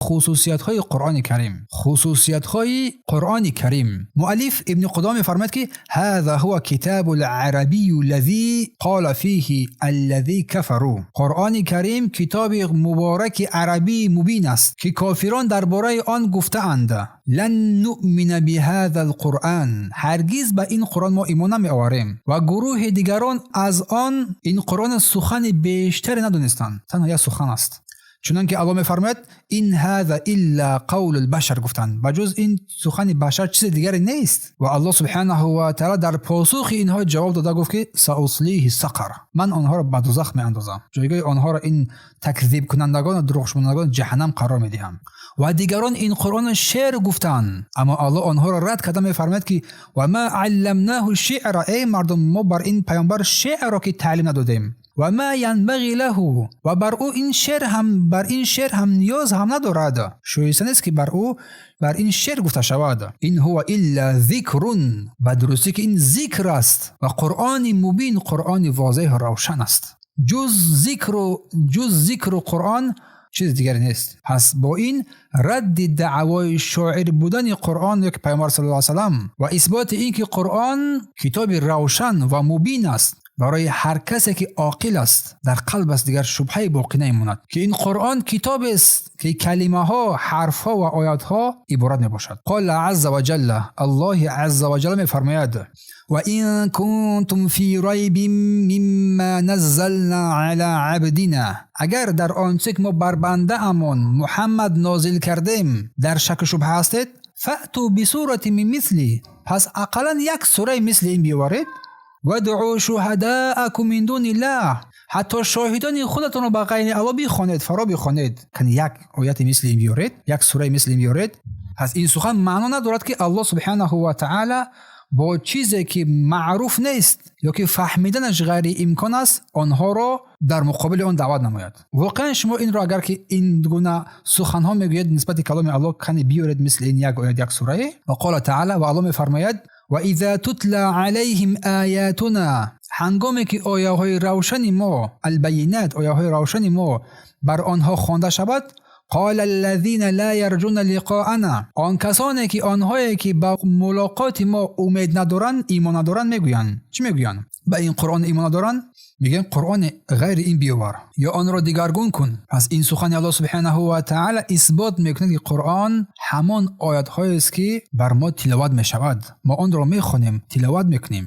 Хусусиятҳои Қуръони Карим, хусусиятҳои Қуръони Карим. Муаллиф Ибни Қудома мефармояд, ки هذا هو كتاب العربي الذي قال فيه الذي كفروا. Қуръони Карим китоби мубораки арабии мубин аст, ки кофирон дар бораи он гуфтаанд: لن نؤمن بهذا القرآن, ҳаргиз ба ин Қуръон мо имон намеоварем. Ва гурӯҳи дигарон аз он ин Қуръон сухани бештаре надонистанд, танҳо як сухан аст. Чунон ки Аллоҳ мефармояд: إن هذا إلا قول البشر гуфтанд, ба ҷуз ин сухани башар чизи дигаре нест. Ва Аллоҳ субҳанаҳу ва таъала дар посухи инҳо ҷавоб дода гуфт, ки سأصليه سقر, ман онҳоро ба дузах меандозам, ҷойгоҳи онҳоро ин такзибкунандагону дурӯғшуморандагон ҷаҳаннам қарор медиҳам. Ва дигарон ин Қуръонро шеър гуфтанд, аммо Аллоҳ онҳоро рад карда мефармояд, ки وما علمناه الشعر, эй мардум, мо бар ин паёмбар шеърро ки таълим надодем. وما ينبغي له, ва бар ӯ ин шеър ҳам, бар ин шеър ҳам ниёз ҳам надорад, шоиста нест, ки бар ӯ бар ин шеър гуфта шавад. إن هو إلا ذكر, ба дурустӣ ки ин зикр аст ва Қуръони мубин, Қуръони возеҳу равшан аст. Ҷуз зикру Қуръон чизи дигаре нест. Пас бо ин радди даъвои шоир будани Қуръон ё ки Паёмбар саллаллоҳу алайҳи васалам ва исботи ин ки Қуръон китоби равшан ва мубин аст барои ҳар касе ки оқил аст, дар қалб аст, дигар шубҳае боқӣ намемонад, ки ин Қуръон китобест, ки калимаҳо, ҳарфҳо ва оятҳо иборат мебошад. قال عز وجل, Аллоҳи азза ва ҷалла мефармояд: وإن كنتم في ريب مما نزلنا على عبدنا, агар дар он чизе ки мо бар бандаамон Муҳаммад нозил кардем дар шаку шубҳа ҳастед, فأتوا بسورة من مثله, пас ақаллан як сураи мисли ин биёваред. وادعوا شهداءكم من دون الله, ҳатто шоҳидони худатонро ба ғайри Аллоҳ бихонед, фаро бихонед, кани як ояти мисли ин биёред, як сураи мисли ин биёред. Пас ин сухан маъно надорад, ки Аллоҳ субҳанаҳу ва таъала бо чизе ки маъруф нест ё ки фаҳмиданаш ғайриимкон аст, онҳоро дар муқобили он даъват намояд. Воқеан, шумо инро агар ки ин гуна суханҳо мегӯед нисбати каломи Аллоҳ, кани биёред мисли ин як оят, як сурае. وقال تعالى, ва Аллоҳ мефармояд: وإذا تتلى عليهم آياتنا, ҳангоме ки ояҳои равшани мо, البينات, ояҳои равшани мо бар онҳо хонда шавад, قال الذين لا يرجون لقاءنا, он касоне ки, онҳое ки ба мулоқоти мо умед надоранд, имон надоранд, мегӯянд. Чӣ мегӯянд? Ба ин Қуръон имон надоранд, мегӯянд: «Қуръони ғайри ин биёвар ё онро дигаргун кун». Пас ин сухани Аллоҳ субҳанаҳу ва таъала исбот мекунад, ки Қуръон ҳамон оятҳоест, ки бар мо тиловат мешавад, мо онро мехонем, тиловат мекунем.